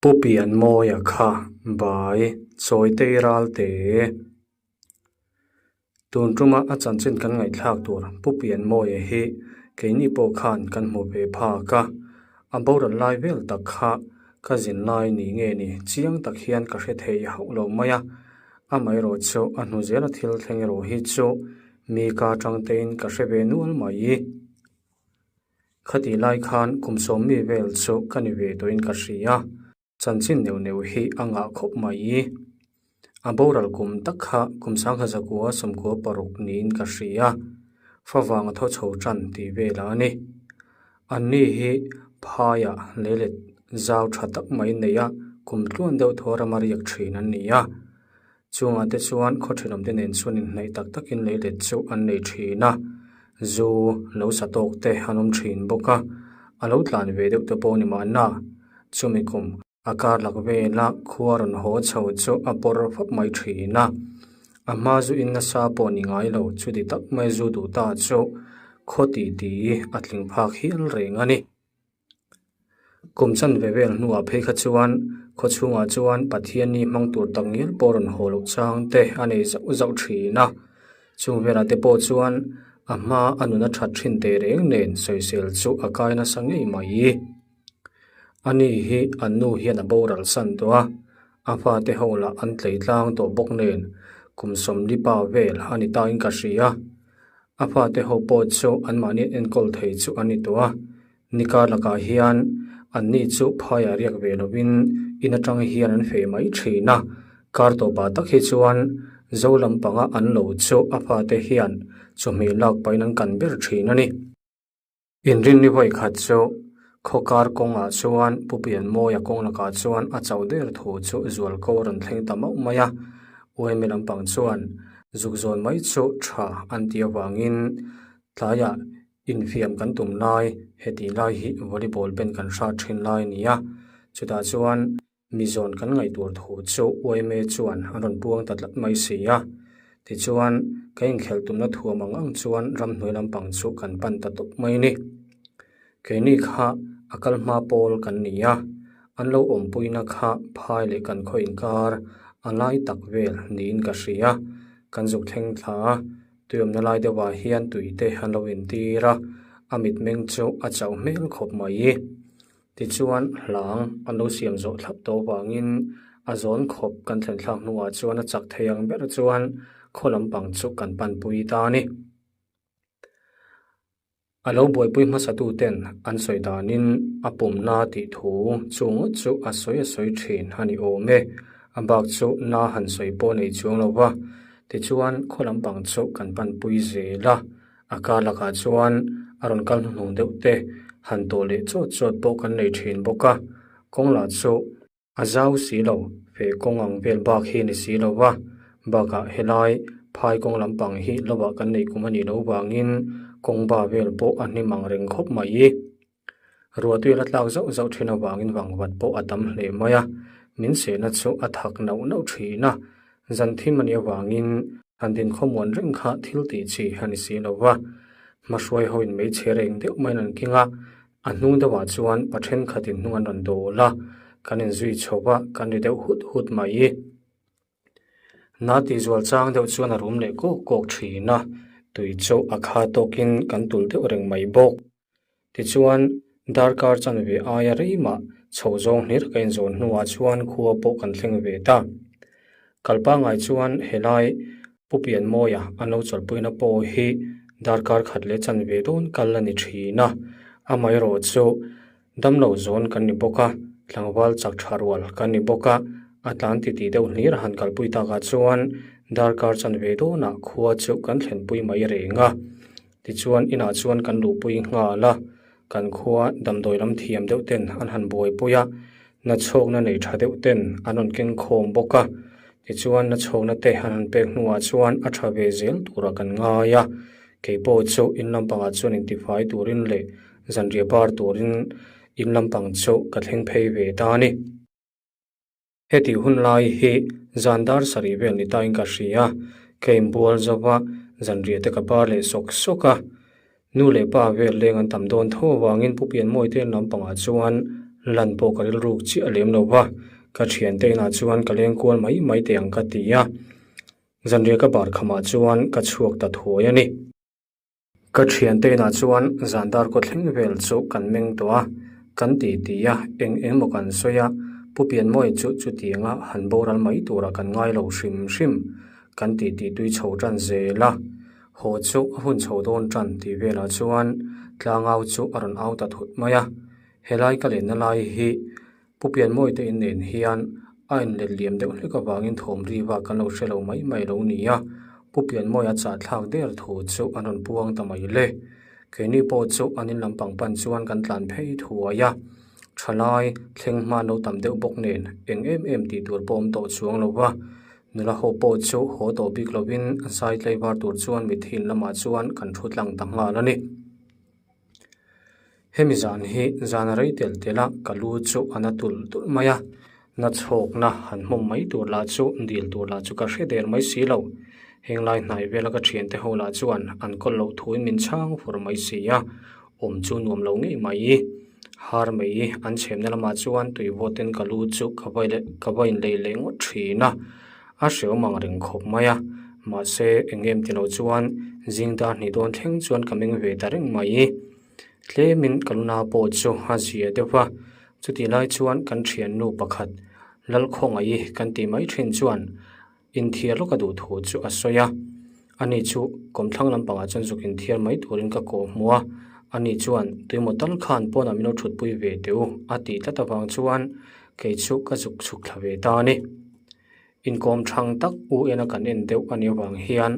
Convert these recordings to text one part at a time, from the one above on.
Pu Pianmawia kha bai Chawitei Ralte. Tun tuma a chanchin kan ngaihthlak tur Pu Pianmawia hi keini pawh khan kan hmu ve phak a, a boral lai vel tak kha ka zin lai ni nge ni chiang tak hian ka hre thei hauh lo mai a, amaherawh chu a hnu zela thil thleng erawh hi chu mi ka tang tein ka hre ve nual mai. Khatih lai khan kum sawmmi vel chu ka ni ve tawhin ka hria, chanchin neuh neuh hi a ngah khawp mai. A boral kum tak kha kum sangha zakua sawmkua paruk niin ka hria, favang a tho chho tan tih velah a ni. Anni hi phaiah leilet zau tha tak mai neia kum tluan deuh thaw rama riak thin an ni a. Chungah te chuan khaw thenawm te nen chuan inhnaih tak takin leilet chu an nei thin a, zu lo sa tawk te an awm thin bawk a, a lo tlan ve deuh te pawh ni mahna chumi kum a kar lak vela khua rawn haw chho chu a pawr fap mai thin a, a hma zu in nasa pawh ni ngai lo chuti tak mai zu duh ta chu khaw tih tih a tling phak hial reng a ni. Kum chanve vel hnuah phei kha chuan khaw chhungah chuan Pathianni hmang tur tak ngial pawh rawn haw loh chang te a nei zauh zauh thin a. Chung velah te pawh chuan a hma a nun a that thin teh reng nen sawisel chu a kai nasa ngei mai. Ani hi an nu hian a boral san tawh a, a fate ho lah an tlei tlang tawh bawk nen kum sawmli pa vel a ni tain ka hria. A fate ho pawh chu anmahni enkawl thei chu a ni tawh a, nikar lakah hian anni chu phaiah riak ve lovin in atang hian an feh mai thin a, kar tawpah tak hi chuan zo lampanga an lo chu a fate hian chawhmeh lak pahin an kan ber thin a ni. Inrinni vawi khat chu khawkar kawngah chuan Pu Pianmawia kawng lakah chuan a chauh der thu chu zualko a rawn thleng ta mauh mai a, Uaimi lampang chuan zuk zawn mai chu tha an ti avangin tlaiah infiam kan tum lai hetih lai hi volleyball pen kan hrat thin lai a ni a, chutah chuan Mi zawn kan ngaihtuah thu chu Uaime chuan a rawn puang ta tlat mai si a. Tichuan, ka inkhelh tumna thuam ang ang chuan ramhnuai lampang chu kan pan ta tawp mai ni. Keini kha a kal hma pawl kan ni a, an lo awmpuina kha phai leh kan khaw inkar a lai tak vel niin ka hria. Kan zuk thleng thla a, tuiawmna lai deuhah hian tuite an lo intir a, a mitmeng chu a chauh hmel khawp mai. Tichuan, hlang an lo siam zawh thlap tawh avangin a zawn khawp kan thlen thlak hnuah chuan a chak thei ang ber chuan khaw lampang chu kan panpui ta a ni. A lo buaipui hmasatuten an sawi danin a pumna tih thu chu ngawt chu a sawi a sawi thin a ni awm e. A bak chu na han sawi pawh nei chuang lo va. Tichuan, khaw lampang chu kan panpui zel a. A kar lakah chuan a rawn kal hnuhnung deuh te han tawh leh chawt chawt pawh kan nei thin bawk a, kawng lah chu a zau si lo, feh kawng ang vel bak hi ni si lo va, bakah helai phai kawng lampang hi lovah kan neih kum a nih loh vangin kawng ba vel pawh a hnim ang reng khawp mai. Ruahtui a la tlak zauh zauh thin avangin vangvat pawh a tam hle mai a, min sehna chu a thak nauh nauh thin a, zan thim a nih avangin han din khawmuan reng kha thil tih chi a ni si lo va, hmahruai hoin hmeichhe reng deuh maiin an king a, a hnung deuhah chuan pa thenkhatin hnung an rawn dawl a, kan inzui chho va, kan ri deuh hut hut mai. Na tihzual chang deuh chuan a rum leh kawk kawk thin a, tui chu a kha tawkin kan tul deuh reng mai bawk. Tichuan, darkar chanve aia rei mah chho zawng hlir ka inzawn hnuah chuan khua pawh kan thleng ve ta. Kal pangngai chuan helai Pu Pianmawia an lo chawlhpuina pawh hi darkar khat leh chanve dawn kal a ni thin a, amaherawh chu damlo zawn kan ni bawk a, tlangval chak tha rual kan ni bawk a, a tlan titih deuh hlir han kalpui takah chuan darkar chanve dawnah khua chu kan thlenpui mai reng a. Tichuan inah chuan kan luhpui nghal a, kan khua damdawi lam thiam deuh ten an han buaipui a, nachhawkna nei tha deuh ten an rawn keng khawm bawk a, tichuan nachhawkna te an han pek hnuah chuan a tha ve zel turah kan ngai a, keipawh chu in lampangah chuan intifai turin leh zanriah bar turin in lampang chu ka thleng phei ve ta a ni. Heti hun lai hi zan dar sarih vel ni tain ka hria, ka inbual zo va, zanriah te ka bar leh sawk sawk a. Nu leh pa vel leng an tam dawn tho avangin Pu Pianmawite lampangah chuan Lan pawh ka rilruk chiah lem lo va, ka thiante inah chuan ka leng kual mai mai teh ang ka ti a. Zanriah ka bar khamah chuan ka chhuak ta thuai a ni. Ka thiante inah chuan zan dar kaw thleng vel chu kan meng tawh a, kan ti ti a, eng eng maw kan sawi a, Pu Pianmawi chu chutianga han boral mai turah kan ngai lo hrim hrim, kan ti ti tui chho tan zel a. Haw chu a hun chho dawn tan tih velah chuan tlangau chu a rawn au ta thut mai a, helai ka lenna lai hi Pu Pianmawi te in nen hian a inlet liam deuh hlek avangin thawm ri vak kan lo hre lo mai mai lo ni a, Pu Pianmawia chah thlak der thu chu an rawn puang ta mai le. Keini pawh chu an in lampang pan chuan kan tlan phei thuai a, thalai thleng hma lo tam deuh bawk nen eng em em tih tur pawh awm tawh chuang lo va, nula ho pawh chu haw tawh bik lovin zai tlaivar tur chuan mitthi in lamah chuan kan thu tlang ta nghal a ni. Hemi zan hi zan a rei telh telh a, ka lu chu a na tulh tulh mai a, na chhawkna han hmawm mai tur lah chu dil tur lah chu ka hre der mai si lo. Heng lai hnai vela ka thiante ho lah chuan an kawl loh thuin min chhang fur mai si a, awm chu nuam lo ngei mai. Har mai an chhemna lamah chuan tui vawtin ka lu chu ka va ka va inlei leh ngawt thin a, a hrehawm ang reng khawp mai a, mahse eng em ti lo chuan zing dar hnih dawn thleng chuan ka meng ve ta reng mai. Tlemin ka luna pawh chu a zia deuh va, chutih lai chuan kan thiannu pakhat Lalkhawngaih kan tih mai thin chuan inthiar lawk a duh thu chu a sawi a, ani chu kawmthlang lampangah chuan zuk inthiar mai turin ka kawh hmu a, ani chuan tuimaw tal khan pawnah min lo thutpui ve teh u a tih tlat avang chuan kei chu ka zuk chhuk thla ve ta a ni. Inkawm thang tak u ena kan en deuh a nih avang hian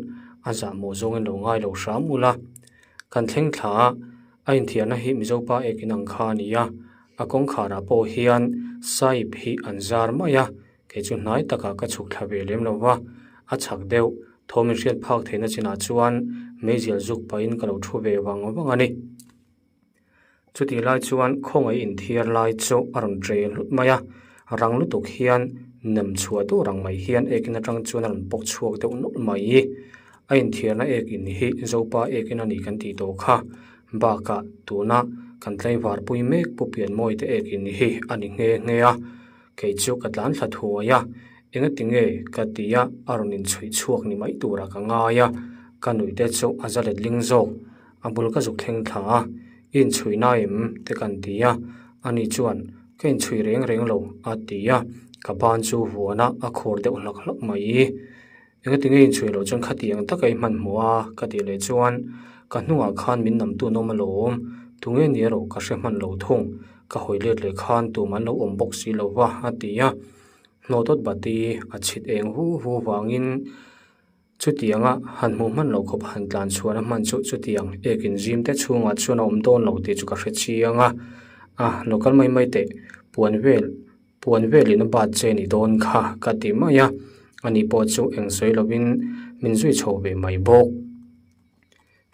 a zahmawh zawngin lo ngai lo hram ula. Kan thleng thla a, a inthiarna hi Mizopa ek in ang kha a ni a, a kawngkharah pawh hian sahip hi an zar mai a, kei chu hnai takah ka chhuk thla ve lem lo va, a chhak deuh thawm inhriat phak theihna chinah chuan meizial zuk pahin ka lo thu ve vang vang a ni. Chutih lai chuan khawngaih inthiar lai chu a rawn ṭe hlut mai a, rang lutuk hian nem chhuah tur ang mai hian ekin atang chuan a rawn pawk chhuak deuh nawlh mai. A inthiarna ekin hi Zopa ekin a ni kan tih tawh kha. Bakah tuna kan tlaivar pui mek Pu Pianmawi te ekin hi a ni nghe nghe a, kei chu ka tlan thla thuai a, engati nge ka ti a, a rawn inchhuih chhuak ni mai turah ka ngai a, ka nuih te chu a za letling zawk. A bul ka zuk thleng thla a, I inchhuih na em? te kan ti a, ani chuan, Ka inchhuih reng reng lo, a ti a, ka ban chu vuan a, a khur deuh hlak hlak mai. Engati nge inchhuih loh chuan khati ang taka i hmanhmawh a? ka tih leh chuan, Ka hnungah khan min namtu an awm alawm, tunge ni erawh ka hre hman lo thung, ka hawi let leh khan tum an lo awm bawk si lo va, a ti a. Hnawhdawt bati a chhit eng hu hu vangin, Chutianga han hmuh hman loh khawp han tlan chhuahna hman chu chutiang ekin zim te chhungah chuan a awm dawn lo tih chu ka hre chiang a, a lo kal mai mai teh puan vel puan velin a bat che ni dawn kha ka ti mai a, ani pawh chu eng sawi lovin min zui chho ve mai bawk.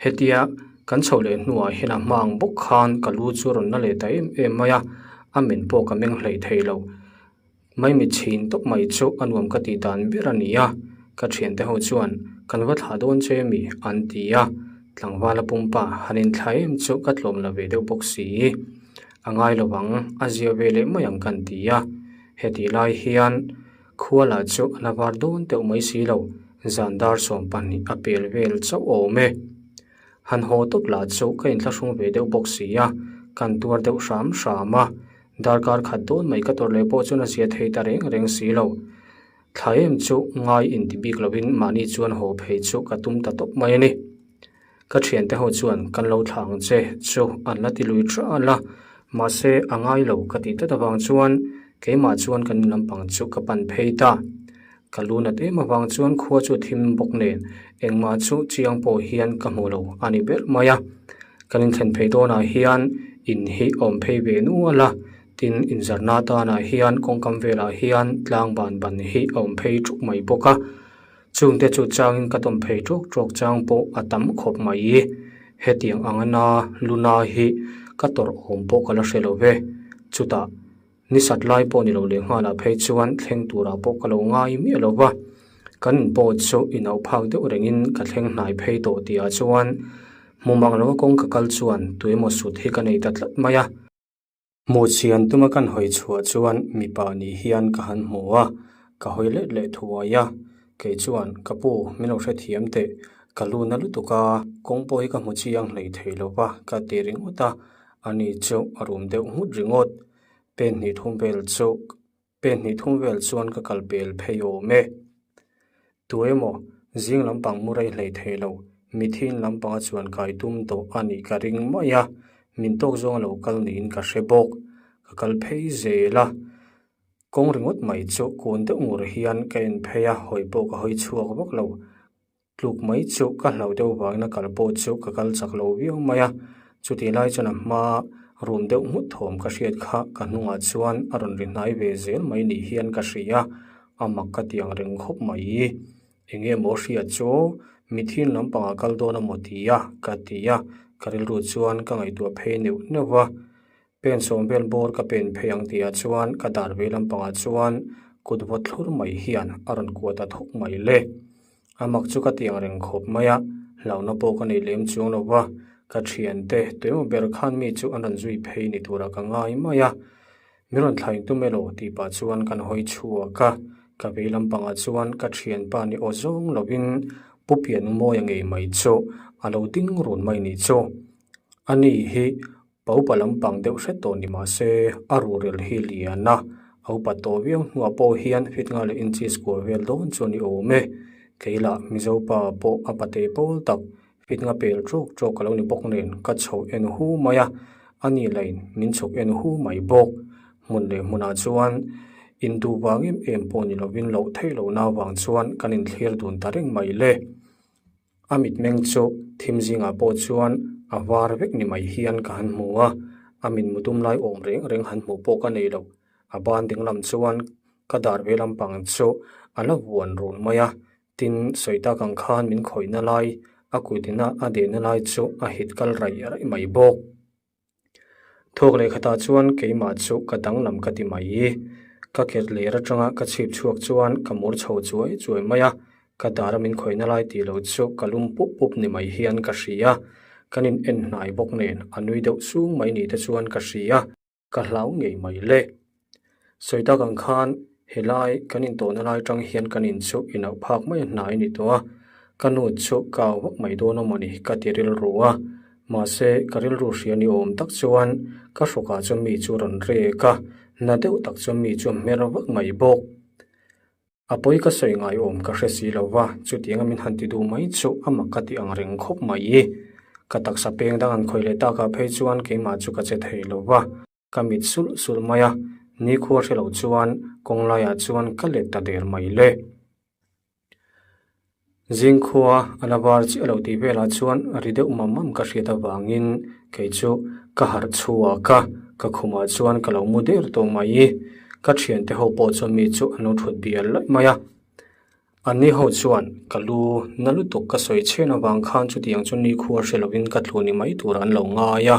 Hetia kan chhoh leh hnuah hian a hma ang bawk khan ka lu chu a rawn la leh ta em em mai a, a men pawh ka meng hleih thei lo. Maimi chhin tawp mai chu a nuam ka tih dan ber a ni a, ka thiante ho chuan kan va thlah dawn che mi an ti a, tlangvala pumpa han inthla em chu ka tlawm la ve deuh bawk si. A ngai lo ang, a zia ve leh mai ang kan ti a, hetih lai hian khua lah chu a la var dawn teuh mai si lo, zan dar 12 a pel vel chauh awm e. Han haw tawp lah chu ka inthlahrung ve deuh bawk si a, kan tuar deuh hram hram a, Darkar khat dawn mai ka tawrh leh pawh chuan a zia thei ta reng reng si lo. Thla em chu ngai inti bik lovin mahni chuan haw phei chu ka tum ta tawp mai a ni. Ka thiante ho chuan kan lo thla ang che chu an la ti lui tral a, mahse a ngai lo ka tih tlat avang chuan keimah chuan kan in lampang chu ka pan phei ta. Ka lu nat em avang chuan khua chu a thim bawk nen engmah chu chiang pawh hian ka hmu lo a ni ber mai a. Kan inthlen phei dawnah hian in hi a awm phei ve nual a, tin inzarna atanah hian kawngkam velah hian tlang ban ban hi a awm phei ṭuk mai bawk a. Chungte chu changin ka tawm phei ṭawk ṭawk chang pawh a tam khawp mai. Hetiang anga na luna hi ka tawrh awm pawh ka la hre lo ve. Chutah. Ni sat lai pawh ni lo leh nghalah phei chuan thleng turah pawh ka lo ngai miah lo va, kan in pawh chu inauh phak deuh rengin ka thleng hnai phei tawh tihah chuan hmu mang lova kawng ka kal chuan tuemaw sut hi ka nei ta tlat mai a. Hmuh chian tuma kan hawi chhuah chuan mipa nih hian ka han hmu a, ka hawi let leh thuai a. Kei chuan, Ka pu, min lo hrethiam teh, ka lu na lutuk a, kawng pawh hi ka hmu chiang hlei thei lo va, ka ti ringawt a, ani chu a rum deuh nghut ringawt. Pen hnih thum vel chu Pen hnih thum vel chuan ka kal pel phei awm e. Tu emaw, zing lampang mu rei hlei thei lo, mithiin lampanga chuan kai tum tawh a nih ka ring mai a, min tawk zawng a lo kal niin ka hre bawk. Ka kal phei zel a, kawng ringawt mai chu kun deuh ngur hian ka en phei a, hawi pawh ka hawi chhuak vak lo. Tluk mai chu ka hlauh deuh vangin a kal pawh chu ka kal chak lo viau mai a, chutih lai chuan a hma rum deuh nghut thawm ka hriat kha ka hnungah chuan a rawn ri hnai ve zel mai ni hian ka hria, a mak ka ti ang reng khawp mai. Eng nge maw hriat chu mithin lampangah kal dawn a maw ti a ka ti a, ka rilru chuan ka ngaihtuah phei neuh neuh a. Pen sawm vel bawr ka pen phei ang tihah chuan ka dar ve lampangah chuan kut vawt thlur mai hian a rawn kuah ta thawk mai le. A mak chu ka tiang reng khawp mai a, hlauhna pawh ka nei lem chuang lo va, ka thiante tuemaw ber khan mi chu an rawn zui phei ni turah ka ngai mai a. Min rawn thlain tum elaw tih pah chuan kan hawi chhuak a, ka vei lampangah chuan ka thianpa ni aw zawng lovin Pu Pianmawia ngei mai chu a lo ding run mai ni chu. Ani hi Pa upa lampang deuh hret tawh ni mah se, a ruhrel hi lian a, a upa tawh viau hnuah pawh hian fit nga leh inches kual vel dawn chu a ni awm e. Kei lah Mizo pa pawh a pate pawl tak fit nga pel trawk trawk a lo ni bawk nen ka chho en hu mai a, a ni lain min chhuk en hu mai bawk. Hmun leh hmunah chuan induh vang em em pawh ni lovin loh theih lohna avang chuan kan inthlir dun ta reng mai le. A mitmeng chu thim zingah pawh chuan a var vek ni mai hian ka han hmu a, a mitmu dum lai awm reng reng han hmuh pawh ka nei lo. A ban dinglam chuan ka dar ve lampang chu a la vuan run mai a, tin sawi tak ang khan min khawihna lai, a kutina a dehna lai chu a hit kal raih raih mai bawk. Thawk leh khatah chuan keimah chu ka danglam ka ti mai. Ka ket ler atanga ka chhip chhuak chuan ka mur chho chuai chuai mai a, ka dar a min khawihna lai tih loh chu ka lum pup pup ni mai hian ka hria. Kan in en hnai bawk nen a nui deuh sung mai ni te chuan ka hria. Ka hlau ngei mai le. Sawi tak ang khan helai kan intawhna lai tang hian kan in chu inauh phak mai a hnai ni tawh a, ka nu chu ka au vak mai dawn a mawni ka ti rilru a, mahse ka rilru hria ni awm tak chuan ka hrawkah chuan mi chu rawn rek a, na deuh tak chuan mi chu a hmer vak mai bawk. A pawi ka sawi ngai awm ka hre si lo va, chutianga min han ti duh mai chu a mak ka ti ang reng khawp mai. Ka taksa peng dang an khawih leh takah phei chuan keimah chu ka che thei lo va, ka mit sulh sulh mai a, nikhua hre lo chuan kawng laiah chuan ka let ta der mai le. Zingkhua a la var chiah lo tih velah chuan ri deuh mam mam ka hriat avangin kei chu ka harh chhuak a, ka khumah chuan ka lo mu der tawh mai. Ka thiante ho pawh chuan mi chu an lo thut bial laih mai a. Anni ho chuan ka lu na lutuk ka sawi chhen avang khan chutiang chu nikhua hre lovin ka tlu ni mai tur an lo ngai a.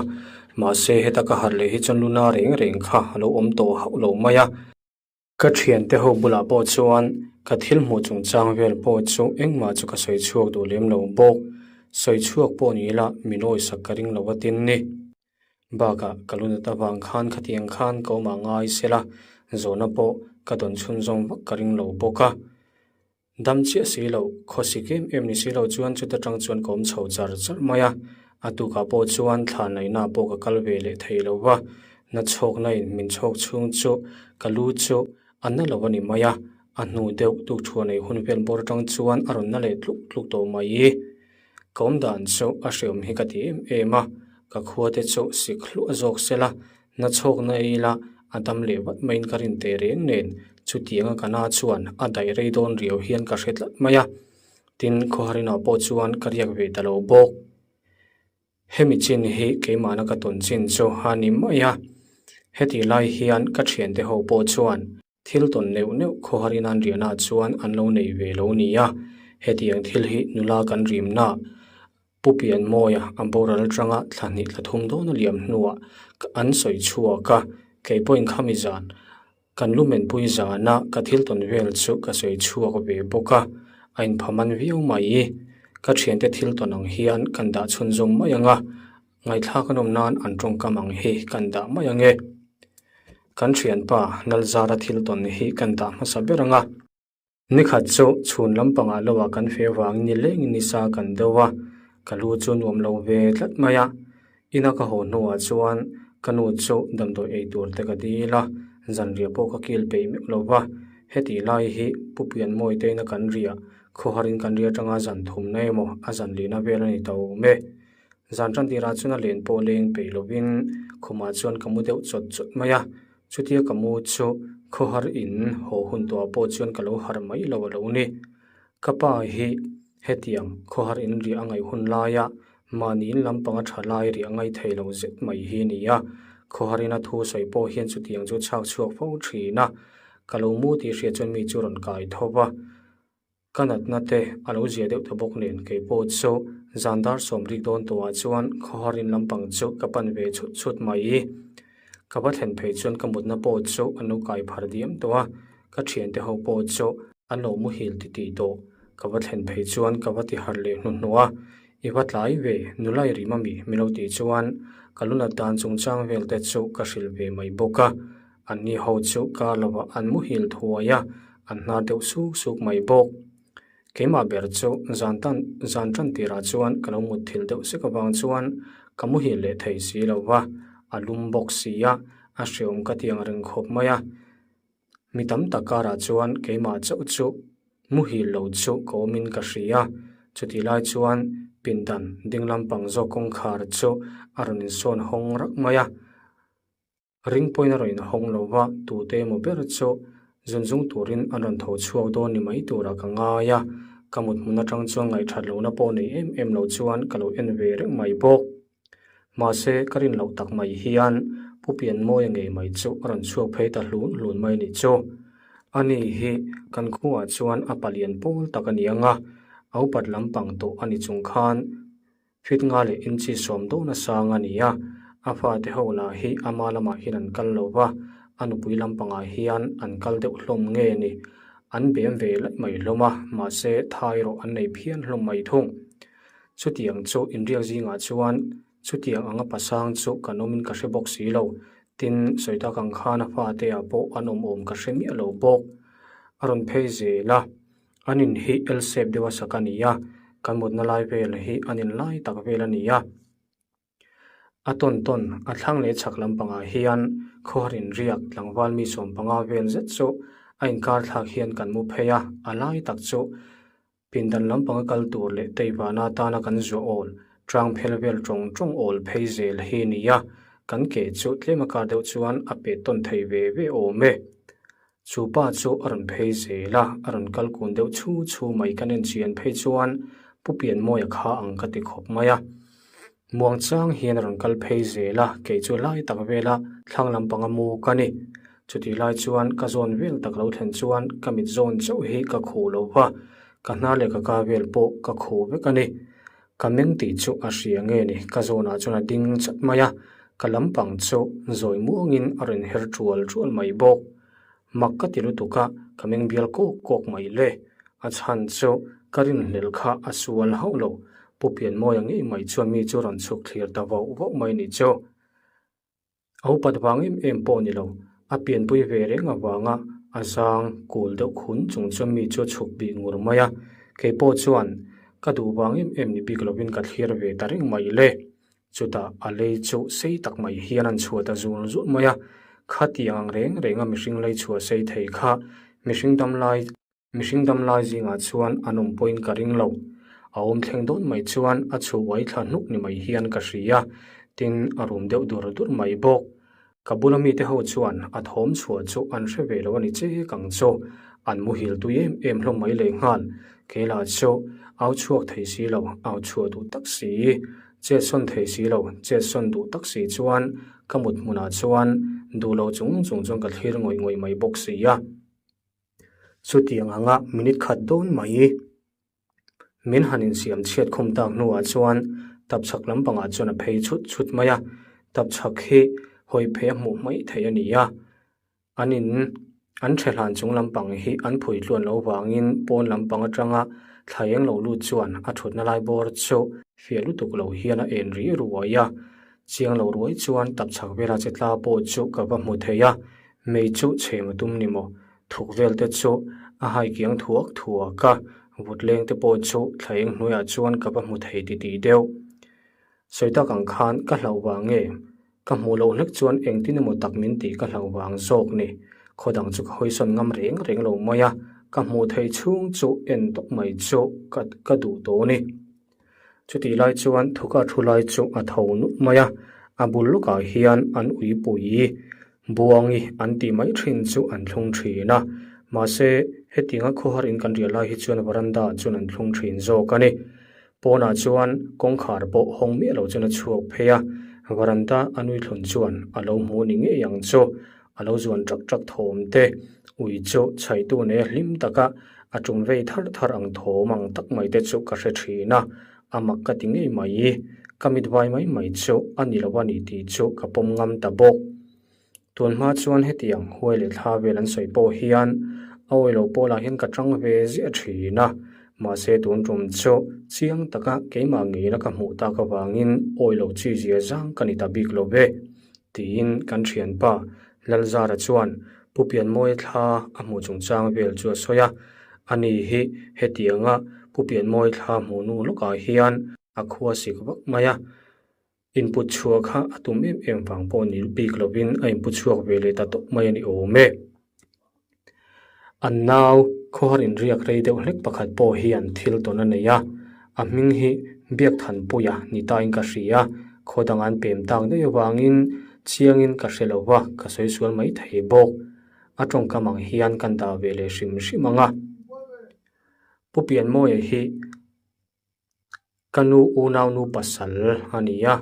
Mahse heta ka harh leh hi chuan lu na reng reng kha a lo awm tawh hauh lo mai a. Ka thiante ho bulah pawh chuan ka thil hmuh chungchang vel pawh chu engmah chu ka sawi chhuak duh lem lo bawk. Sawi chhuak pawh ni ila min awisak ka ring lo a tin ni. Bakah ka lu nat avang khan khatiang khan ka awmah ngai sela zawhna pawh ka dawn chhunzawm vak ka ring lo bawk a. Dam chiah si lo, khawsik em em ni si lo chuan chuta tang chuan ka awm chho char char mai a, a tukah pawh chuan thla naihna pawh ka kal ve leh thei lo va, na chhawkna in min chhawk chhung chu ka lu chu a na lo a ni mai a, a hnu deuh tuk thuah nei hun vel bawr atang chuan a rawn na leh tluk tluk tawh mai. Ka awm dan chu a hreawm hi ka ti em em a, ka khua te chu sik hluah zawk sela, Na chhawkna ei ila a dam leh vat maiin ka rin teh reng nen chutianga ka na chuan a daih rei dawn riau hian ka hre tlat mai a, tin khawharinah pawh chuan ka riak ve ta lo bawk. Hemi chin hi keimahna ka tawn chin chu a ni mai a, hetih lai hian ka thiante ho pawh chuan thil tawn neuh neuh khawharin an riahnaah chuan an lo nei ve lo nia, hetiang thil hi nula kan rimna Pu Pianmawia a boral atanga thla hnih thla thum dawn a liam hnuah an sawi chhuak a, kei pawhin khami zan kan lumenpui zana ka thil tawn vel chu ka sawi chhuak ve bawk a, a inphaman viau mai. Ka thiante thil tawn ang hian kan dah chhunzawm mai ang a, ngaihthlak a nawm nan an tawngkam ang hi kan dah mai ang e. Kan thianpa Lalzara thil tawn hi kan dah hmasa ber ang a. Nikhat chu chhun lampangah loah kan fe vangin nilengin nisa kan deuh a, ka lu chu nuam lo ve tlat mai a. Ina ka haw hnuah chuan ka nu chu damdawi ei tur te ka dil a, zanriah pawh ka kil peih meuh lo va. Hetih lai hi Pu Pianmawi te ina kan riah, khawharin kan riah atanga zan thumna emaw a zan lihna vel a ni ta awm e. Zan tan tirah chuan a len pawh leng peih lovin khumah chuan ka mu deuh chawt chawt mai a, chutia ka mu chu khawhar in haw hun tawhah pawh chuan ka lo harh mai lo a lo ni. Ka pa hi hetiang khawhar in riah a ngaih hun laia mahni in lampanga tha lai riah a ngaih thei lo zet mai hi a ni a, khawhar ina thu sawi pawh hian chutiang chu chhak chhuak fo thin a, ka lo mu tih hriat chuan mi chu rawn kai tho va. Ka natna te a lo zia deuh ta bawk nen kei pawh chu zan dar sawm rik dawn tawhah chuan khawhar in lampang chu ka pan ve chhut chhut mai. Ka va thlen phei chuan ka mutna pawh chu an lo kai phar diam tawh a, ka thiante ho pawh chu an lo muhil titih tawh. Ka va thlen phei chuan ka va ti harh leh hnuhnawh a, I va tlai ve, nula i rim ami? min lo tih chuan ka lu nat dan chungchang vel te chu ka hrilh ve mai bawk a. Anni ho chu kar lovah an muhil thuai a, an hnar deuh suk suk mai bawk. Keimah ber chu zan tan zan tan tirah chuan ka lo mutthilh deuh sek avang chuan ka muhil leh thei si lo va, a lum bawk si a, a hreawm ka ti ang reng khawp mai a. Mi tam tak karah chuan keimah chauh chu muhil lo chu ka awmin ka hria. Chutih lai chuan pindan ding lampang zawk kawngkhar chu a rawn insawn hawng rak mai a. Ring pawhin a rawn inhawng lo va, tute emaw ber chu zunzung turin an rawn tho chhuak dawn ni mai turah ka ngai a, ka mut hmun atang chuan ngaihthat lohna pawh nei em em lo chuan ka lo en ve reng mai bawk. Mahse, ka rin loh tak mai hian Pu Pianmawia ngei mai chu a rawn chhuak phei ta hlun hlun mai ni chu. Ani hi kan khuaah chuan a palian pawl tak a ni ang a, a upat lampang tawh a ni chung khan Fit nga leh inchi sawm dawn a sang a ni a, a fate ho lah hi ama lamah hian an kal lo va, a nupui lampangah hian an kal deuh hlawm nge ni. An bem ve laih mai hlawm a, mahse tha erawh an nei phian hlawm mai thung. Chutiang chu inriak zingah chuan chutiang anga pasang chu kan awmin ka hre bawk si lo, tin sawi tak ang khan a fate ah pawh an awm awm ka hre miah lo bawk. A rawn phei zel a. An in hi L shape deuh a sak a ni a, kan mutna lai vel hi an in lai tak vel a ni a. A tawn tawn a thlang leh chhak lampangah hian khawhar inriak tlangval mi sawmpanga vel zet chu a inkar thlak hian kan mu phei a, a lai tak chu pindan lampanga kal tur leh teivana atana kan zuah awl tang phel vel tawng tawng awl phei zel hi a ni a, kan ke chu tlem a kar deuh chuan a pet tawn thei ve ve awm e. Chu pa chu a rawn phei zel a, a rawn kal kun deuh chhu chhu mai kan en chian phei chuan Pu Pianmawia kha ang ka ti khawp mai a. Muang chang hian a rawn kal phei zel a, kei chu lai tak vela thlang lampanga mu ka ni. Chutih lai chuan ka zawn vel tak lo thlen chuan ka mit zawn chauh hi ka khuh lo va, ka hnar leh ka ka vel pawh ka khuh vek a ni. Ka meng tih chu a hria nge ni, ka zawnah chuan a ding chat mai a, ka lampang chu zawi muangin a rawn her ṭual ṭual mai bawk. Mak ka ti lutuk a, ka meng bial kawk kawk mai le. A chhan chu ka rinhlelh kha a sual hauh lo, Pu Pianmawia ngei mai chuan mi chu rawn chhuk thlir ta vauh vauh mai ni chu. A upat vang em em pawh ni lo, a pianpui ve reng avanga a zang kul deuh khun chung chuan mi chu a chhuk bih ngur mai a, kei pawh chuan ka duh vang em em ni bik lovin ka thlir ve ta reng mai le. Chutah a lei chu sei tak mai hian an chhuah ta zul zul mai a, khatiang ang reng renga mihring lei chhuah sei thei kha mihring dam lai Mihring dam lai zingah chuan an awm pawhin ka ring lo. A awm thleng dawn mai chuan a chhu uai thla hnuk ni mai hian ka hria, tin a rum deuh dur dur mai bawk. Ka bula mite ho chuan a thawm chhuah chu an hre ve lo a ni chek ang chu. An muhil tui em em hlawm mai lehnghal. Kei lah chu au chhuak thei si lo, au chhuah duh tak si. Chet sawn thei si lo, chet sawn duh tak si chuan ka mut hmunah chuan duh lo chung chung chuan ka thlir ngawih ngawih mai bawk si a. Chutiang anga minute khat dawn mai min han insiam chhiat khum tak hnuah chuan tapchhak lampangah chuan a phei chhut chhut mai a, tapchhak hi hawi phei a hmuh hmaih theih a ni a, an in an ṭhe hlan chung lampang hi an phui tluan loh vangin pawn lampang aṭanga thla eng lo lut chuan a ṭhutna lai bawr chu fiah lutuk lo hian a en rih ruai a, chiang lo ruai chuan tapchhak vela che tla pawh chu ka va hmu thei a. Mei chu chhem a tum ni maw? Thuk vel te chu a hai kiang thuak thuak a, vut leng te pawh chu thla eng hnuaiah chuan ka va hmu thei titih deuh. Sawi tak ang khan ka hlauh vang nge? Ka hmuh loh hlek chuan engtin emaw tak min tih ka hlauh vang zawk ni. Khaw dang chu ka hawisawn ngam reng reng lo mai a, ka hmuh theih chhung chu en tawp mai chu ka ka duh tawh ni. Chutih lai chuan thuka thu lai chu a tho nup mai a, a bul lawkah hian an uipui Buangi an tih mai thin chu an thlung thin a, mahse hetianga khawhar in kan riah lai hi chuan veranda ah chuan an thlung thin zawk a ni. Pawnah chuan kawngkhar pawh hawng miah lo chuan a chhuak phei a, veranda a nui thlun chuan a lo hmu ni ngei ang chu, a lo zuan ṭak ṭak thawm te, ui chu chhaihtu nei hlim taka a ṭum vei thar thar ang thawm ang tak mai te chu ka hre ṭhin a, a mak ka ti ngei mai. Ka mit vai mai mai chu a ni lo a ni tih chu ka pawm ngam ta bawk. Tun hma chuan hetiang huai leh thla vel an sawi pawh hian a awi lo pawlah hian ka ṭang ve ziah ṭhin a, mahse tun ṭum chu chiang taka keimah ngeina ka hmuh tak avangin awi lo chi zia zang ka ni ta bik lo ve. Tiin kan thianpa Lalzara chuan Pu Pianmawia thla a hmuh chungchang vel chu a sawi a, ani hi hetianga Pu Pianmawia thla hmuh nu lawkah hian a khua sik vak mai a, input chhuah kha a tum em em vang pawh ni bik lovin a input chhuak ve leh ta tawp mai a ni awm e. An nau khawhar inriak rei deuh hlek pakhat pawh hian thil tawn a nei a, a hming hi Biakthanpuia ni tain ka hria, khaw dang an pem tak daih avangin chiangin ka hre lo va, ka sawi sual mai thei bawk. A tawngkam ang hian kan dah ve leh hrim hrim ang a. Pu Pianmawia hi. Ka nu unau nu pasal a ni a,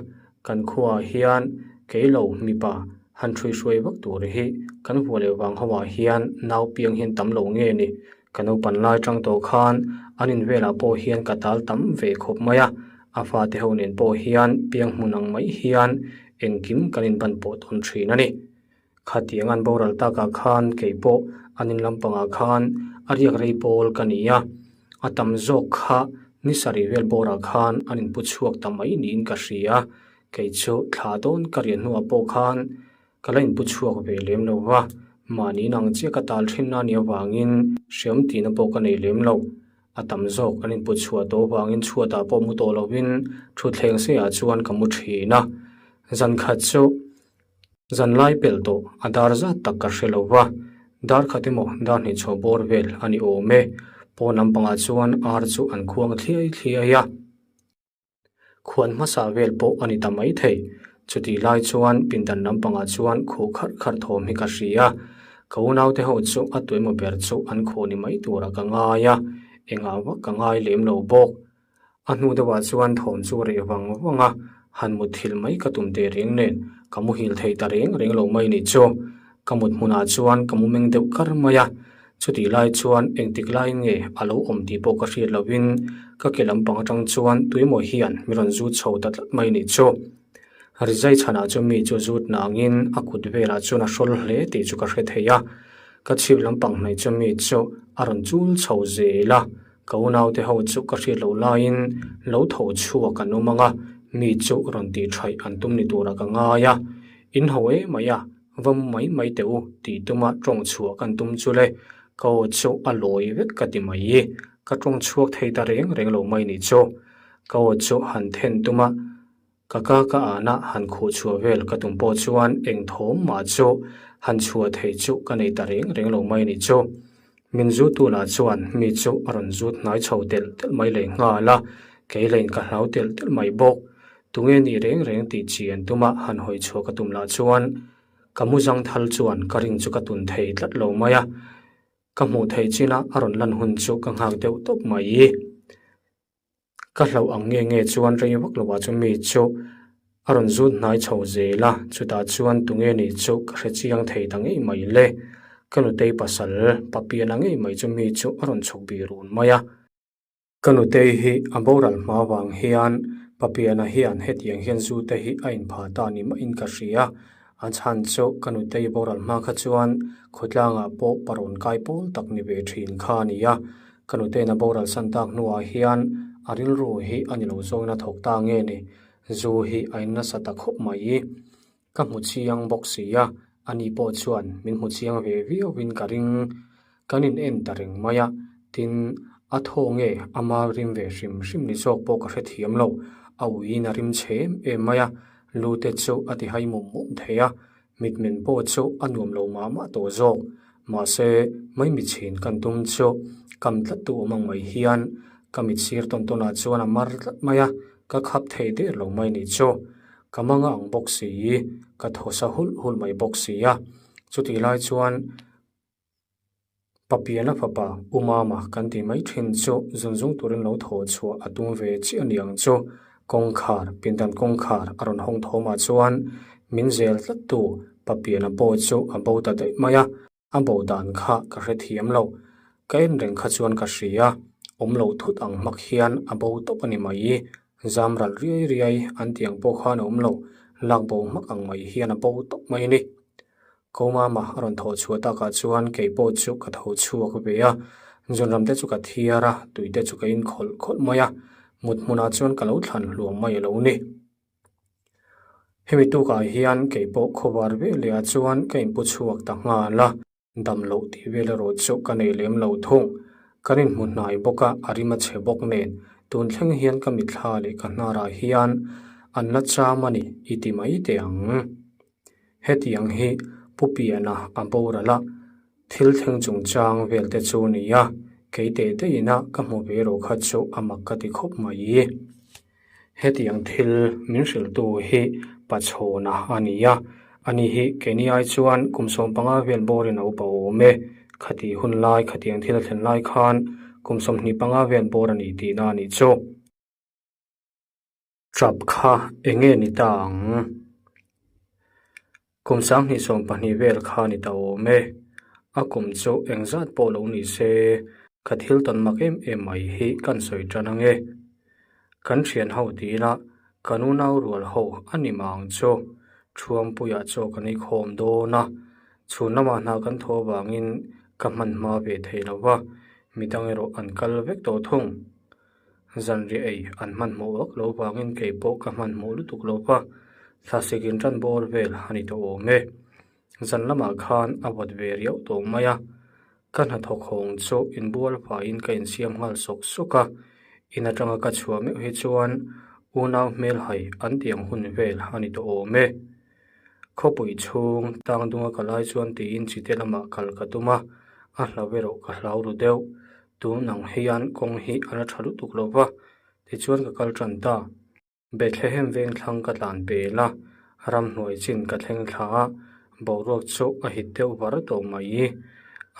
kan khuaah hian kei lo mipa han ṭhui hruai vak tur hi kan hmuh leh vang ho ah hian nau piang hian tam lo nge ni. Ka naupan lai ṭang tawh khan an in velah pawh hian ka tal tam ve khawp mai a, a fate ho nen pawh hian piang hmun ang mai hian engkim kan inban pawh tawn ṭhin a ni. Khatiang an boral takah khan kei pawh an in lampangah khan a riak rei pawl ka ni a, a tam zawk kha ni sarih vel bawrah khan an inpu chhuak ta mai niin ka hria. Kei chu thla dawn ka riah hnuah pawh khan ka la inpu chhuak ve lem lo va, mahni in ang chiah ka tal thin a nih avangin hreawm tihna pawh ka nei lem lo. A tam zawk an input chhuah tawh avangin chhuatah pawh mu tawh lovin thutthleng seiah chuan ka mu thin a, zan khat chu Zan lai pelh tawh a dar zat tak ka hre lo va, dar khat emaw dar hnih chhuah bawr vel a ni awm e. Pawn lampangah chuan ar chu an khuang thliai thliai a, khuan hmasa vel pawh a ni ta mai thei. Chutih lai chuan pindan lampangah chuan khuh kharh kharh thawm hi ka hria. Ka unaute ho chu a tuemaw ber chu an khuh ni mai turah ka ngai a, engah vak ka ngai lem lo bawk. A hnu deuhah chuan thawm chu reh vang vang a, han mut thil mai ka tum teh reng nen ka muhil thei ta reng reng lo mai nih chu. Ka mut hmunah chuan ka mu meng deuh kar mai a, chutih lai chuan engtik laiin nge a lo awm tih pawh ka hriat lovin ka ke lampang atang chuan tuimaw hian mi rawn zut chho ta tlat mai nih chu. Rizai chhanah chu mi chu zut nangin a kut velah chuan a hrawl hle tih chu ka hre thei a, ka chhip lampang hnaih chu mi chu a rawn chul chho zel a. Ka unaute ho chu ka hriat loh laiin lo tho chhuak an awm ang a, mi chu rawn tih thaih an tum ni turah ka ngai a. In ho e mai a, va mu mai mai teh u tih tuma tawng chhuah kan tum chu le, ka aw chu a lawi vek ka ti mai. Ka tawng chhuak thei ta reng reng lo mai ni chu. Ka aw chu han then tuma Ka ka ka ahna han khuh chhuah vel ka tum pawh chuan eng thawm mah chu han chhuah theih chu ka nei ta reng reng lo mai ni chu. Min zuttu lah chuan mi chu a rawn zut hnai chho telh telh mai leh nghal a, kei lain ka hlau telh telh mai bawk. Tunge ni reng reng tih chi an tuma han hawi chhuah ka tum lah chuan ka mu zang thal chuan ka ring chu ka tun thei tlat lo mai a, ka hmuh theih chin a a rawn lan hun chu ka nghak deuh tawp mai. Ka hlauh ang nge nge chuan rei vak lovah chu mi chu a rawn zut hnai chho zel a, chutah chuan tunge ni chu ka hre chiang thei ta ngei mai le. Ka nutei pasal papiana ngei mai chu mi chu a rawn chhuk bih run mai a. Ka nutei hi a boral hma vang hian papiana hian hetiang hian zu te hi a inphah ta ni maiin ka hria. A chhan chu ka nutei boral hma kha chuan khawtlangah pawh parawn kai pawl tak ni ve thin kha a ni a. Ka nutena boral san tak hnuah hian a rilru hi a ni lo zawngin a thawk ta nge ni? Zu hi a in nasa ta khawp mai. Ka hmu chiang bawk si a, Ani pawh chuan min hmu chiang ve viauin ka ring. Kan in en ta reng mai a, tin, a thaw nge ama rim ve hrim hrim ni zawk pawh ka hrethiam lo. A uiin a rim chhe em em mai a, lu te chu a ti hai mum mum thei a, mitmen pawh chu a nuam lo mah mah tawh zawk. Mahse, maimichhin kan tum chu kam tlat tu awm ang mai hian ka mit sir tawn tawn ah chuan a mar tlat mai a, ka khap thei der lo mai nih chu. Ka manga ang bawk si, ka thaw sa hulh hulh mai bawk si a. Chutih lai chuan Papiana fapa U Mama kan tih mai thin chu zunzung turin lo thaw chhuah a tum ve chiah a ni ang chu. Kawngkhar, pindan kawngkhar a rawn hawng thawmah chuan min zel tlattu Papiana pawh chu a bo ta daih mai a, a bo dan kha ka hrethiam lo. Ka en reng kha chuan ka hria, awm lo thut ang hmak hian a bo tawp a ni mai. Zam ral riai riai an tih ang pawh khan a awm lo, lak bo hmak ang mai hian a bo tawp mai a ni. Ko mama a rawn thawh chhuah takah chuan kei pawh chu ka tho chhuak ve a, zunram te chu ka thiar a, tui te chu ka in khawlh khawlh mai a, mut hmunah chuan ka lo thlan hluam mai a lo ni. Hemi tukah hian kei pawh khawvar ve leh ah chuan ka inpu chhuak ta nghal a, dam loh tih vel erawh chu ka nei lem lo thung. Kan inhmu hnai bawk a, a rim a chhe bawk nen, tun thleng hian ka mitthla leh ka hnarah hian an la cham a ni i ti mai teh ang. Hetiang hi Pu Piana a boral a, thil thleng chungchang vel te chu ni a, kei teh daih ina ka hmu ve rawh kha chu a mak ka ti khawp mai. Hetiang thil min hrilhtu hi Pachhawna a ni a, ani hi keini ai chuan kum 15 vel bawrin a upa awm e. Khati hun lai, khatiang thil a thlen lai khan kum 25 vel bawr a ni tihna a nih chu. Trap kha eng nge ni ta ang? Kum 2020 vel kha ni ta awm e. A kum chu engzat pawh lo ni se, ka thil tawn mak em em mai hi kan sawi tan ang e. Kan thian ho ti ila, kan unau rual ho a ni mah ang chu. Thuampuiah chaw kan ei khawm dawn a, chhun lamah hna kan thaw avangin ka hman hma ve thei lo va, midang erawh an kal vek tawh thung. Zanriah ei an hmanhmawh vak lo vangin kei pawh ka hmanhmawh lutuk lo va, thlasik in tan bawr vel a ni tawh awm e. Zan lamah khan a vawt ve riau tawh mai a, ka hnathawk hawng chu inbual faiin ka insiam nghal sawk sawk a, in atanga ka chhuah meuh hi chuan unau hmelhai an tih ang hun vel a ni tawh awm e. Khawpui chhung tang dunga ka lai chuan tiin chite lamah kal ka tum a, a hlau erawh ka hlau ru deuh. Tun ang hian kawng hi a la tha lutuk lo va, tichuan ka kal tan ta. Bethlehem vengthlang ka tlan pel a, ramhnuai chin ka thleng thla a, boruak chu a hit deuh var tawh mai.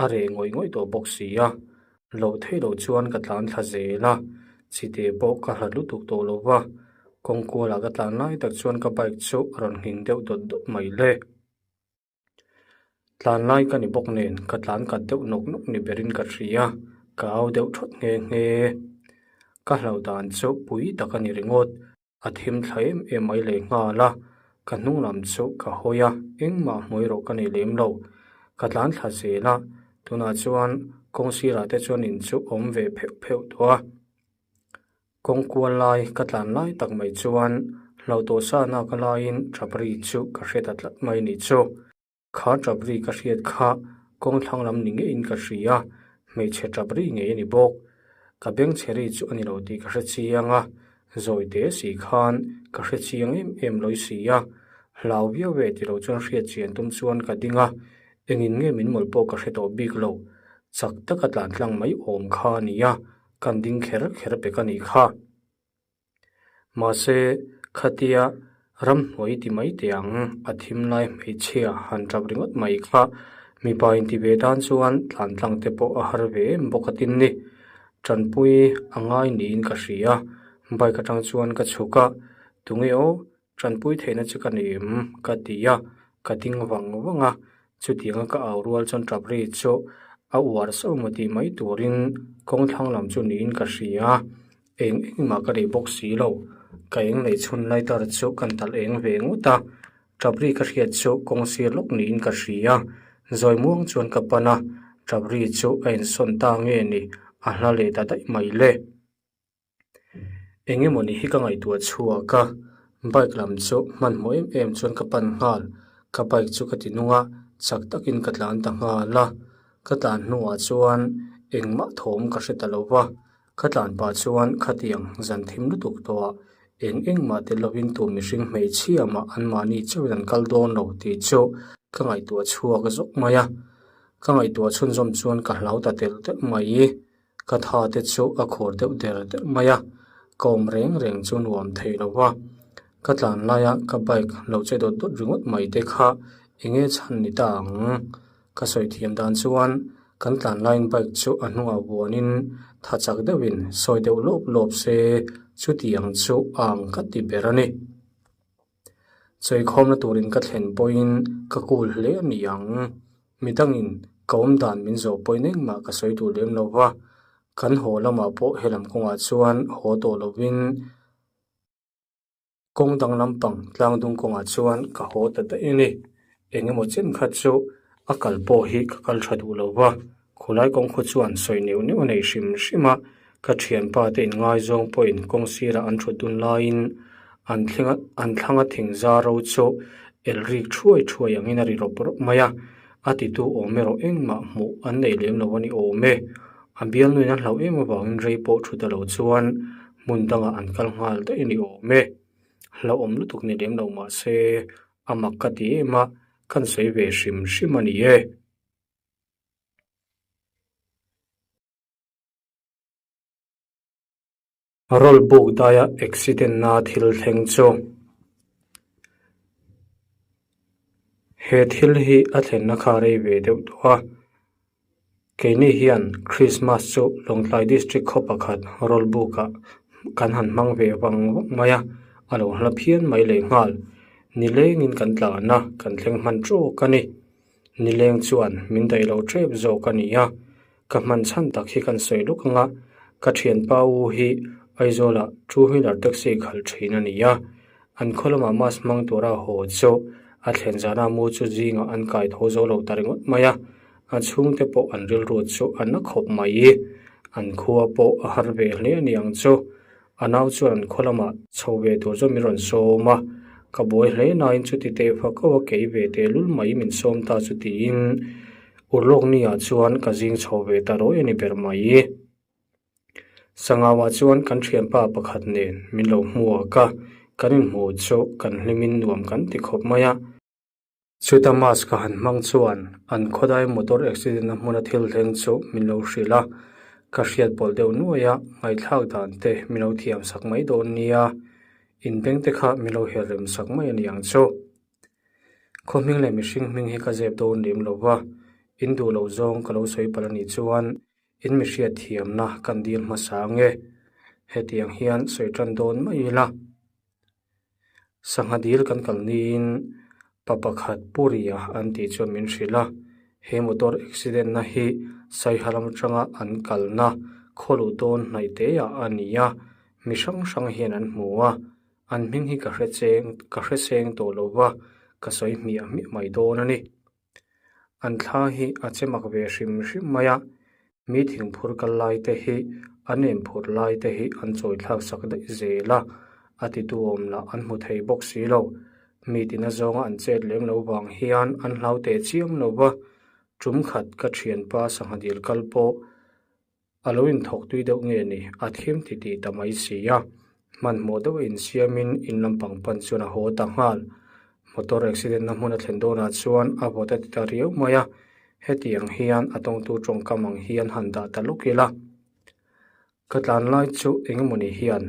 A reh ngawih ngawih tawh bawk si a, loh theih loh chuan ka tlan thla zel a, chite pawh ka hlat lutuk tawh lo va, kawng kualah ka tlan lai tak chuan ka bike chu a rawn nghing deuh dawt dawt mai le. Tlan lai ka ni bawk nen ka tlan kat deuh nawk nawk ni berin ka hria, ka au deuh thawt nghe nghe. Ka hlauh dan chu pui tak a ni ringawt, a thim thla em em mai leh nghal a, ka hnung lam chu ka hawi a, engmah hmuai rawh ka nei lem lo. Ka tlan thla zel a, tunah chuan kawng sirah te chuan in chu awm ve pheuh pheuh tawh a. Kawng kual lai ka tlan lai tak mai chuan hlauhtawh sa nak a laiin ṭap ri chu ka hre ta tlat mai ni chu. Kha ṭap ri ka hriat kha kawng thlang lam ni ngeiin ka hria, hmeichhe ṭap ri ngei a ni bawk. Ka bengchhe ri chu a ni lo tih ka hre chiang a, zawi te si khan ka hre chiang em em lawi si a. Hlau viau ve ti lo chuan hriat chian tum chuan ka ding a, engin nge min mawlh pawh ka hre tawh bik lo. Chak taka tlan tlang mai awm kha a ni a. Kan ding kher kher pek a nih kha. Mahse, khatia ramhnuai ti mai teh ang, a thim lai hmeichhia han tap ringawt mai kha. Mipa inti ve tan chuan tlan tlang te pawh a har ve em bawk a tin ni. Tanpui a ngai niin ka hria. Bike atang chuan ka chhuk a, Tunge aw, Tanpui theihna chu ka nei em? ka ti a, ka ding vang vang a, chutianga ka au rual chuan tap ri chu a uar sauh maw tih mai turin kawng thlang lam chu niin ka hria, eng engmah ka nei bawk si lo, ka eng neih chhun lighter chu kan talh eng ve ngawt a, tap ri ka hriat chu kawng sir lawk niin ka hria, zawi muang chuan ka pan a, tap ri chu a insawn ta nge ni, a hla leh ta daih mai le. Eng emaw ni hi ka ngaihtuah chhuak a, bike lam chu hmanhmawh em em chuan ka pan nghal. Ka bike chu ka ti nung a, chak takin ka tlan ta nghal a. Ka tlan hnuah chuan engmah thawm ka hre ta lo va, ka tlan pah chuan khatiang zan thim lutuk tawhah eng engmah tel lovin tu mihring hmeichhia mah anmahni chauhin an kal dawn lo tih chu ka ngaihtuah chhuak zawk mai a. Ka ngaihtuah chhunzawm chuan ka hlau ta telh telh mai. Ka tha te chu a khur deuh der der mai a, ka awm reng reng chu nuam thei lo va. Ka tlan laia ka bike lo che dawt dawt ringawt mai te kha eng nge chhan ni ta ang? Ka sawi thiam dan chuan kan tlan laiin bike chu a hnungah vuanin tha chak deuhin sawi deuh lawp lawp se chutiang chu a ang ka ti ber a ni. Sawikhawmna turin ka thlen pawhin ka kul hle a ni ang. Midangin ka awm dan min zawh pawhin engmah ka sawi duh lem lo va, kan haw lamah pawh helam kawngah chuan haw tawh lovin kawng dang lampang tlangdung kawngah chuan ka haw ta daih a ni. Eng emaw chen kha chu a kal pawh hi ka kal tha duh lo va, khulai kawng khaw chuan sawi neuh neuh a nei hrim hrim a, ka thianpa te inngaizawng pawhin kawng sirah an thut dun laiin an thleng a an thlang a thing zar ro chu el rik thuai thuai angin a ri rawp rawp mai a, a titu awm erawh engmah hmuh an nei lem lo a ni awm e. A bialnuin a hlauh em avangin rei pawh thu ta lo chuan hmun dangah an kal nghal daih a ni awm e. Hlauhawm lutuk ni lem lo mahse a mak ka ti em a, kan sawi ve hrim hrim a ni e. Roll buk daia accident na thil thleng chu he thil hi a thlenna kha rei ve deuh tawh a. Keini hian Christmas chu Lawngtlai District khaw pakhat roll buk ah kan han hmang ve vang vang mai a, a lo hla phian mai lehnghal. Nilengin kan tlan a, kan thleng hman tawk a ni. Nileng chuan min daih lo tep zawk a ni a, ka hman chhan tak hi kan sawi luk ang a, ka thianpa u hi Aizawlah two wheeler taxi khalh thin a ni a, an khaw lamah mask hmang tura haw chu a thlen zana mu chu zingah an kai tho zo lo ta ringawt mai a, a chhungte pawh an rilru chu a na khawp mai, an khua pawh a har ve hle a ni ang chu. A nau chuan an khaw lamah chho ve tur chu min rawn sawm a, ka buai hle nain chuti teh fak ho a kei ve teh lul mai min sawm ta chu tiin urlawk ni ah chuan ka zing chho ve ta rawih a ni ber mai. Sangau ah chuan kan thianpa pakhat nen min lo hmuak a, kan inhmuh chu kan hlimin nuam kan ti khawp mai a. Chuta mask a han hmang chuan an khawdai motor accident na hmuna thil thleng chu min lo hrilh a, ka hriat pawlh deuh nuai a, ngaihthlak dan te min lo thiam sak mai dawn nia, inbeng te kha min lo her rem sak mai a ni ang chu. Khaw hming leh mihring hming hi ka zep dawn lem lo va, in duh loh zawng ka lo sawi palh a nih chuan in mi hriat thiamna kan dil hmasa ang e, hetiang hian sawi tan dawn mai ila. Sangha dil kan kal niin pa pakhat Puria an tih chuan min hrilh a, he motor accident na hi Saiha lam atanga an kalna khaw luh dawn hnaih te ah a ni a, mi hrang hrang hian an hmu a, an hming hi ka hre cheng ka hre seng tawh lo va, ka sawi hmiah hmiah mai dawn a ni. An thla hi a che mak ve hrim hrim mai a, mi thingphur kal lai te hi an inphur lai te hi an chawi thlak sak daih zel a, a titu awm lah an hmu thei bawk si lo. Mi tina zawnga an chet lem lo vang hian an hlau teh chiam lo va, tum khat ka thianpa sangha dil kal pawh A lo inthawk tui deuh nge ni, a thim ti tih ta mai si a. Hmanhmawh deuh a insiamin in lampang pan chuan a haw ta nghal. Motor accident na hmun a thlen dawnah chuan a vawt a ti ta riau mai a, hetiang hian a tawngtu tawngkam ang hian han dah ta lawk ila. Ka tlan lai chu engemawni hian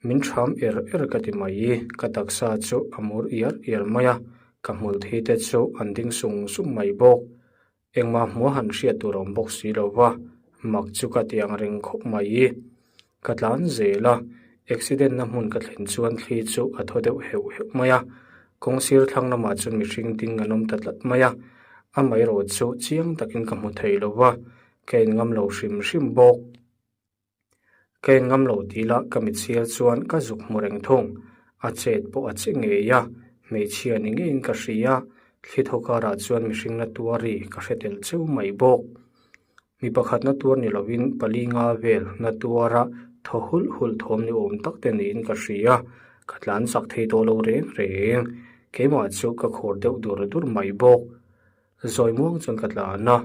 Min ṭham er er ka ti mai, ka taksa chu a mur iar iar mai a, ka hmul thi te chu an ding sung sung mai bawk. Engmah hmuh a han hriat tur a awm bawk si lo va, mak chu ka ti ang reng khawp mai. Ka tlan zel a, accident na hmun ka thlen chuan thli chu a thaw deuh heuh heuh mai a, kawng sir thlang lamah chuan mihring ding an awm ta tlat mai a, amaherawh chu chiang takin ka hmu thei lo va, ka en ngam lo hrim hrim bawk. Ka en ngam lo tih lah ka mitchhiar chuan ka zuk hmu reng thung. A chet pawh a che ngei a, hmeichhia ni ngeiin ka hria. Thli thaw karah chuan mihring na tuar ri ka hre tel cheu mai bawk. Mi pakhat na tuar ni lovin pali nga vel na tuara thaw hulh hulh thawm ni awm tak te niin ka hria. Ka tlan chak thei tawh lo reng reng. Keimah chu ka khur deuh dur dur mai bawk. Zawi muang chuan ka tlan a,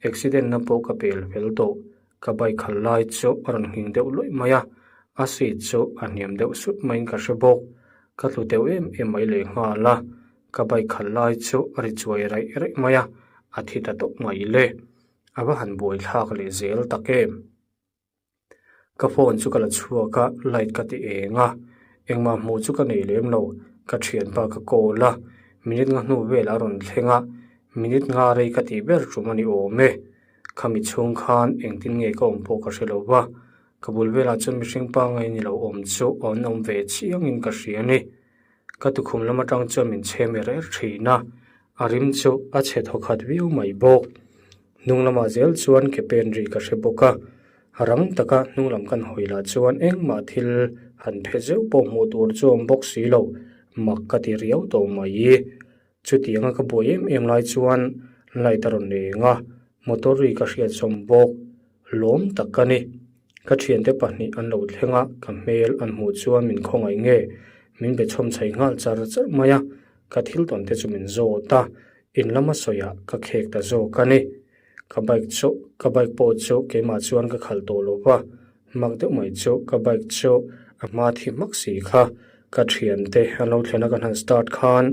accident na pawh ka pel fel tawh. Ka bike khalh lai chu a rawn nghing deuh luih mai a, a seat chu a hniam deuh sut maiin ka hre bawk. Ka tlu deuh em em mai lehnghal a, ka bike khalh lai chu a ri chuai raih raih mai a, a thi ta tawp mai le. A va han buai thlak leh zel tak em? Ka phone chu ka la chhuak a, light ka ti eng a, engmah hmuh chu ka nei lem lo, ka thianpa ka call a, minute nga hnu vel a rawn thleng a, minute nga rei ka tih ber tum a ni awm e. Khami chhung khan engtin nge ka awm pawh ka hre lo va, ka bul velah chuan mihring pangai ni lo awm chu an awm ve chiangin ka hria a ni. Ka tukhum lam atang chuan min chhem er er thin a, a rim chu a chhe thaw khat viau mai bawk. Hnung lamah zel chuan ke pen ri ka hre bawk a, rang taka hnung lam kan hawi lah chuan engmah thil han phe zeuh pawh hmuh tur chu a awm bawk si lo, mak ka ti riau tawh mai. Chutianga ka buai em em lai chuan light a rawn eng a, motor ri ka hriat zawm bawk. Lawm tak ka ni. Ka thiante pahnih an lo thleng a, ka hmel an hmuh chuan min khawngaih nge? Min be chhawm chhai nghal char char mai a, ka thil tawn te chu min zawt a, in lama sawiah ka khek ta zawk a ni. Ka bike chu, ka bike pawh chu keimah chuan ka khalh tawh lo va, mak deuh mai chu ka bike chu a hma thi hmak si kha, ka thiante an lo thlen a kan han start khan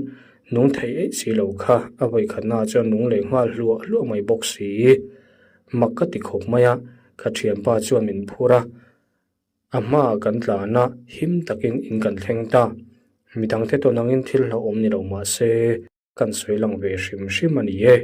nung thei eih si lo kha a vawikhatnaah chuan nung leh nghal hluah hluah mai bawk si. Mak ka ti khawp mai a, ka thianpa chuan min phur a, a hmaah kan tlan a, him takin in kan thleng ta. Midangte tawn angin thil hlauhawm ni lo mah se, kan sawi lang ve hrim hrim a ni e.